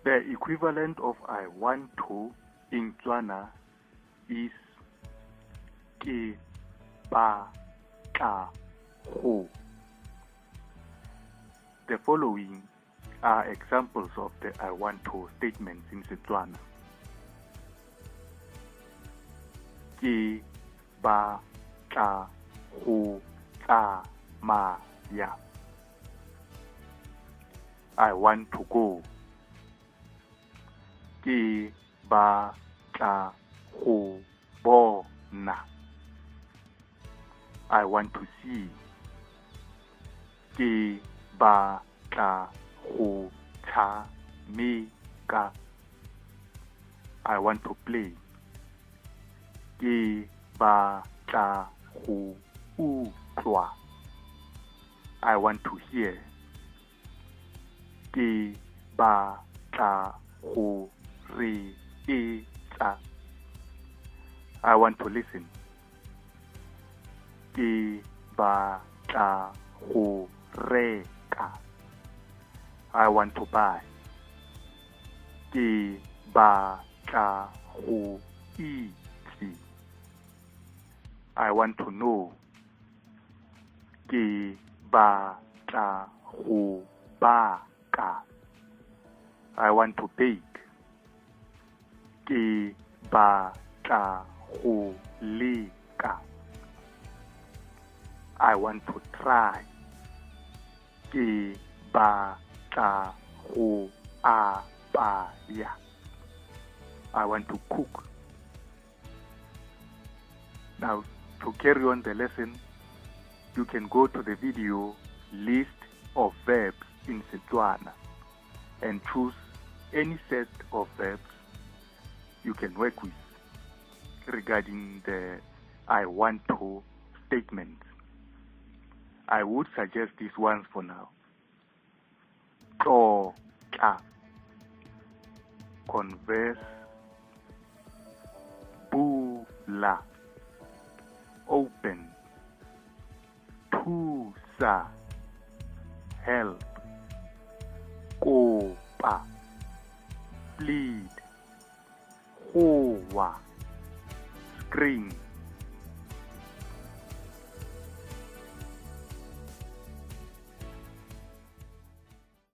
The equivalent of I want to in Tswana is ke ba tla go. The following are examples of the I want to statements in Setswana. Ke ba tla go tsamaya. I want to go. Ke ba tla go bona. I want to see. Ke ba tla go tshameka. I want to play. Ke ba tla go utlwa. I want to hear. Ke ba tla go reetsa. I want to listen. Ke ba tla go reka. I want to buy. Ke ba tla go itse. I want to know. Ke ba tla go baka. I want to bake. Ke ba tla go leka. I want to try. Ke ba tla go apaya. I want to cook. Now, to carry on the lesson, you can go to the video list of verbs in Setswana and choose any set of verbs you can work with regarding the I want to statement. I would suggest these ones for now. Tlotla, converse, bula, open, thusa, help, kopa, plead, gowa, scream.